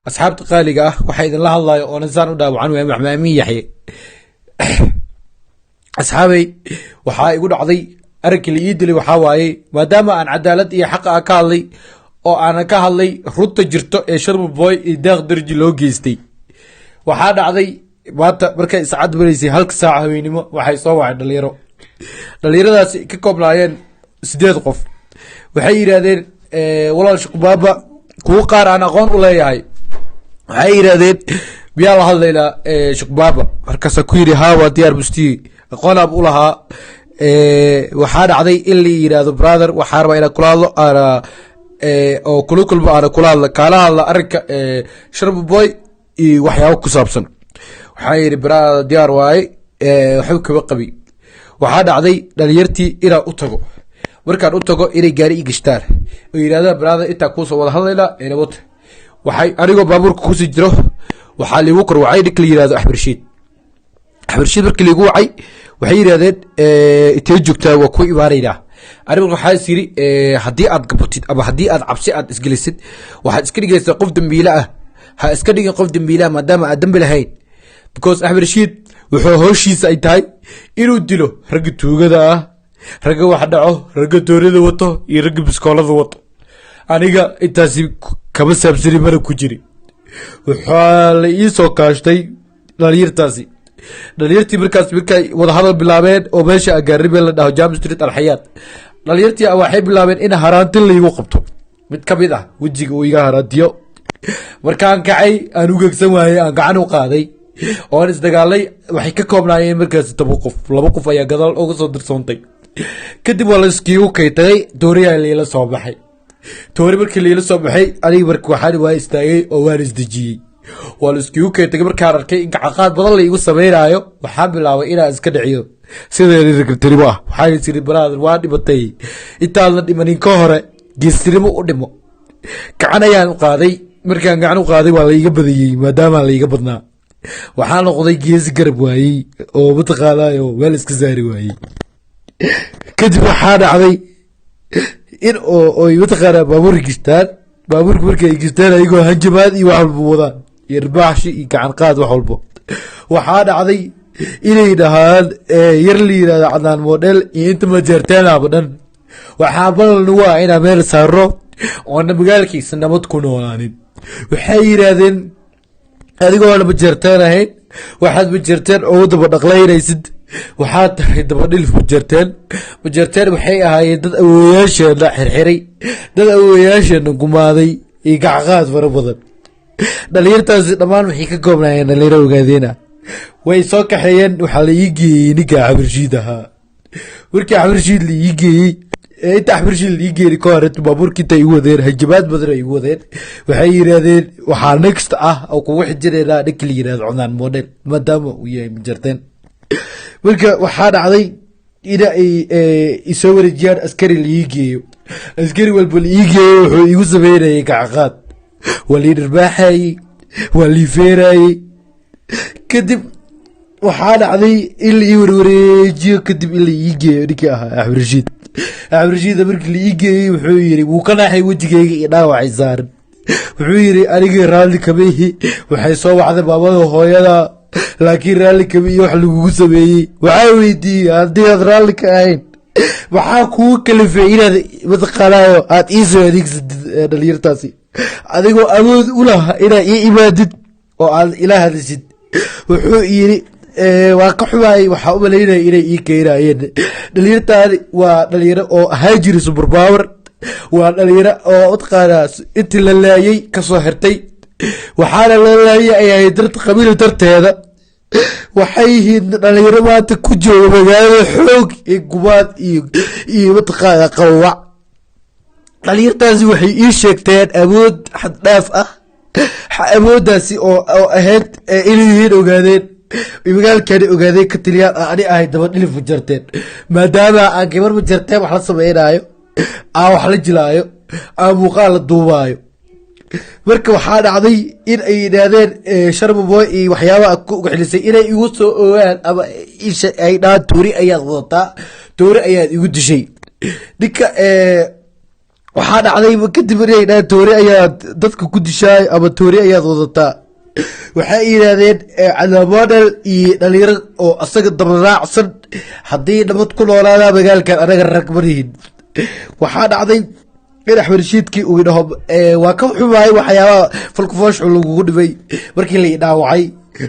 Asxaabta qaaliga ah, waxaa idinla hadlayo oona saan u dhaawacan waa Maxmed Amiin Yaxye. Asxaabay, waxaa igu dhacday arrinkii la ii dilay. Waxaa waaye, maadaama aan cadaalad iyo xaqa ah ka hadlay oo aanan ka hadlay runta jirto ee Sharma Boy iyo Deeq Darji loo geystay, waxaa dhacday maanta markay saacad maraysay 1-ka saaca haweenimo, waxay soo wacay dhalinyaro. Dhalinyaradaasi ka koobnaayeen 8 qof. Waxay yidhaahdeen, "Walaal Shuqbaaba," kuwo qaar aan aqoon u leeyahay, waxay yidhaahdeen, "Miyaa la hadlaynaa Shuqbaaba?" Markaasaa ku yidhi, "Haa, waa diyaar." Mustiyi aqoon aab u lahaa. Waxaa dhacday in la yidhaahdo, "Brother, waxaa rabaa inaan kula hadlo, aana oo kula kulmo, aana kula hadla, kaala hadla arrinka Sharma Boy iyo waxyaabo ku saabsan." Waxaa yidhi, "Brother, diyaar waaye, waxba kama qabi." Waxaa dhacday dhalinyartii inaan u tago. Markaan u tago, inay gaari i gashtaan oo yidhahdaan, "Brother, intaa kuusoo wada hadlaynaa inabota." Waxay anigoo baabuurka kusii jiro, waxaa liigu kor wacay ninka la yihahdo Axmed Rashiid. Axmed Rashiid markii liigu wacay, waxay yidhahdeen, "Intee joogtaa? Waa ku imaanaynaa." Anigu waxaa is yidhi, haddii aad gabatid ama haddii aad cabsi aad isgelisid, waxaad iska dhigaysaa qof dambiile ah. Ha iska dhigin qof dambiile ah maadaama aad dambi lahayn, because Axmed Rashiid wuxuu howshiisa ay tahay inuu dilo ragga tuugada ah, ragga wax dhaco, ragga doonida wato iyo ragga biskoolada wato. Aniga intaasi kama saabsani, mana ku jiri. Waxaa la ii soo kaashtay dhalinyartaasi. Dhalinyartii markaas markay wadahadal bilaabeen oo meesha agaaribe la dhaho Jam Street, Alxayaat, dhalinyartii waxay bilaabeen in haraanti laigu qabto. Mid ka mid ah wejiga uu iga haraantiyo. Markaan kacay, aan u gegsan waayey, aan gacan u qaaday oon isdagaalay. Waxay ka koobnaayeen markaas 10 qof. Laba qof ayaa gadaal uga soo dirsoontay. Kadib waa la iskiigu kay tagay. Tooriyaa liila soo baxay. Toori markii liila soo baxay, aniga marka waxaan waa istaagay oo waan isdejiyey. Waa la iskiigu kay tagay. Markaan arkay in gacaqaad badan la igu sameynaayo, waxaan bilaabay inaan iska dhiciyo sideedii ragtirimo ah. Waxaan is iri, "Brother, waa dhimatay. Intaadan dhimanin ka hore geestinimo u dhimo." Gacan ayaan u qaaday. Markaan gacan u qaaday, waa la iga badiyey. Maadaama la iga badnaa, waxaa noqday geesi garab waayey oo mataqaanaayo meel iska saari waayey. Kadib waxaa dhacday in oo oy mataqaanaa baabuurka gishtaan. Baabuurka markay gishtaan, ayagoo hanjamaad iyo wax walba wadaan iyo irbaaxshi iyo gacan qaad, wax walbo, waxaa dhacday inay dhahaan yar la yidhahdo Cadnaan Model iyo inta majeerteenaba dhan, waxaa ballan nagu ah inaan meel saaro oona magaalkiisa nabad ku noolaanin. Waxay yidhaahdeen, "Adigoona majeerteen ahayn, waxaad majeerteen ugu daba dhaqlaynaysid, waxaad tahay dabadhilif majeerteen." Majeerteen waxay ahaayeen dad awooyaasheena xirxiray, dad awooyaasheena gumaaday iyo gacqaad fara badan. Dhalinyartaasi dhammaan waxay ka koobnaayeen dhalinyaro ogaadeena. Way soo kaxeeyeen. Waxaa la ii geeyey ninka Axmed ahaa. Markii Axmed la ii geeyey, inta Axmed la ii geeyey ka hore, baabuurka intay igu wadeen, hanjabaad badan ay igu wadeen. Waxay yidhaahdeen, "Waxaa next ah oo kugu xijinaynaa ninka la yidhahdo Cunaan Model, maadaama uu yahay majarteen." Marka waxaa dhacday in ay isoo wareejiyaan, askari la ii geeyo. Askari walba la ii geeyo wuxuu igu sameynayay gacaqaad, waa lii dhirbaaxayey, waa lii feerayey. Kadib waxaa dhacday in la ii warwareejiyo. Kadib in la ii geeyo ninkii ahaa Axmed Rashiid. Axmed Rashiid markii la ii geeyey, wuxuu yiri, wuu ka naaxay wejigeyga iyo dhaawacay saaran. Wuxuu yiri, "Anigii raalli kama ihi. Waxay soo wacday maamada hooyada, laakiin raalli kama iyo wax lagugu sameeyey." Waxaa weydiiyey, "Haddii aad raalli ka ahayn, maxaa kugu kalifay inaad mataqaanaayo aad ii soo adeegsatid dhalinyartaasi, adigoo awood u laha inaad ii imaadid oo aad ila hadashid?" Wuxuu yiri, "Waa ka xumaayay. Waxaa u malaynaya inay ii keenayeen dhalinyartaani. Waa dhalinyaro oo ahaa jiri super power, waa dhalinyaro oo mataqaanaa intii la laayay kasoo xirtay. Waxaana la laayay ay ahayd dart qabiil darteeda. Waxay yihiin dhalinyaro maanta ku jooga magaalada xoog iyo gumaad iyo mataqaana qawac. Dhalinyartaasi waxay ii sheegteen awood xad dhaaf ah, awooddaasi oo ahayd inay yihiin ogaadeen, magaalkani ogaadeen ka tiliyaan, ani ahay daba dhilif majarteen, maadaama aan gabar majarteen wax la sameynaayo, aan wax la jilaayo, aan muuqaal la duubaayo." Marka waxaa dhacday in ay yidhaahdeen Sharma Boy iyo waxyaabaha ku xilisay inay igu soo ogaan ama ay dhahaan, "Toori ayaad wadataa, toori ayaad igu dishay." Ninka Waxaa dhacday kadib inay dhahaan toori ayaad dadka ku dishaay ama toori ayaad wadataa. Waxay yidhaahdeen Cadnaan Model iyo dhalinyaro oo asaga dabaraacsan haddii nabad ku noolaadaa magaalkan, anaga rag marihin. Waxaa dhacday in Axmed Rashiidkii uu idhaho waa ka xumaayay waxyaabaha falkufooshu lagugu dhibay. Markii la i dhaawacay,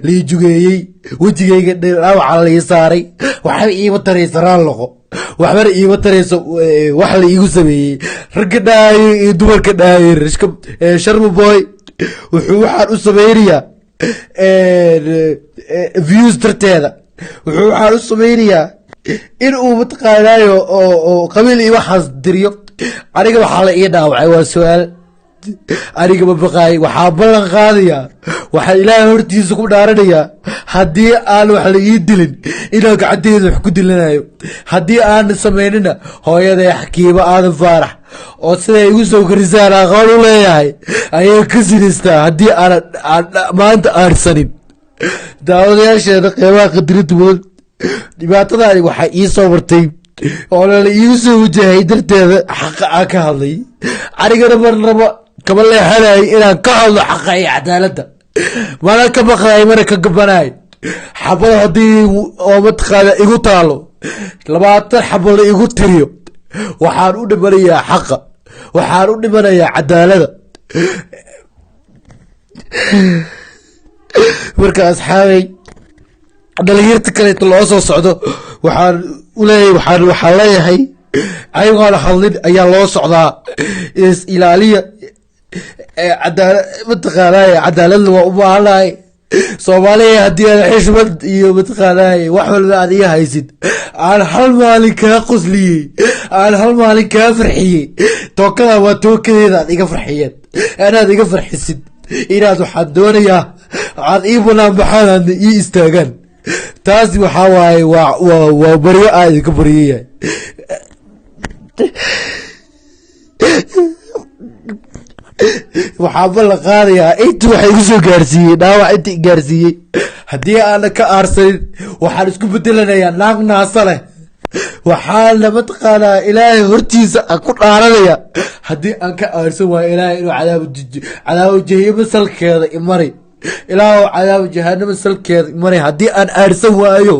la i jugeeyey, wejigayga dhaawaca la ii saaray, waxba iima taraysa raal noqo, waxbana iima tarayso wax la iigu sameeyey. Ragga dhaayay iyo dumarka dhaayay, Sharma Boy wuxuu waxaan u sameynayaa views darteeda, wuxuu waxaan u sameynayaa in uu mataqaanaayo oo qabiil iyo waxaas diriyo. Aniga waxaa la ii dhaawacay waa su-aal. Aniga ma baqaay. Waxaa ballan qaadayaa, waxaa Ilaahay hortiisa ku dhaaranayaa, haddii aan wax la ii dilin inaan gacanteeda wax ku dilanayo. Haddii aan samaynina, hooyaday Xakiimo Aadan Faarax oo siday igu soo korisaan aqoon u leeyahay ayay ka sinaystaa haddii aanan maanta aarsanin. Daawadayaasheeda qiimaha qadirinta mudan, dhibaatadaani waxaa ii soo martay oo lala iigu soo wajahay darteeda xaqa aan ka hadlay. Anigana marnaba kama leexanay inaan ka hadlo xaqa iyo cadaaladda, mana ka maqlay, mana ka gabanay. Xabad haddii oo mataqaana igu taalo, 20 xabo la igu tiriyo, waxaan u dhimanayaa xaqa, waxaan u dhimanayaa cadaalada. Marka asxaabay, dhalinyarta kaleeto loo soo socdo waxaan uleeyahay, waxaan leeyahay ayagoona hadlin ayaa loo socdaa. Is ilaaliya. Cadaala mataqaanay, cadaaladna waa u baahanahay. Soomaaliya, haddii aad xishmad iyo mataqaanay wax walba aad iga haysid, aan hal maalin kaa qosliyey, aan hal maalin kaa farxiyey, tookada waa tookadeeda aad iga farxiyeen, inaad iga farxisid, inaad waxaan doonayaa aad ii banaan baxaan, aadna ii istaagaan. Taasi waxaa waaye waa baryo aa idinka baryayahay. Waxaa ballan qaadayaa inta waxa igu soo gaarsiiyey dhaawac, inta i gaarsiiyey, haddii aanan ka aarsanin, waxaan isku bedelanayaa naag naasa leh. Waxaana mataqaanaa Ilaahay hortiisa aan ku dhaaranaya, haddii aan ka aarsan waayo, Ilaahay inuu cadaabo jahiimo salkeeda imari. Ilaahu cadaabo jahanamo salkeeda imari haddii aan aarsan waayo.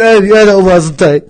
Aad iyo aad aa umahadsan tahay.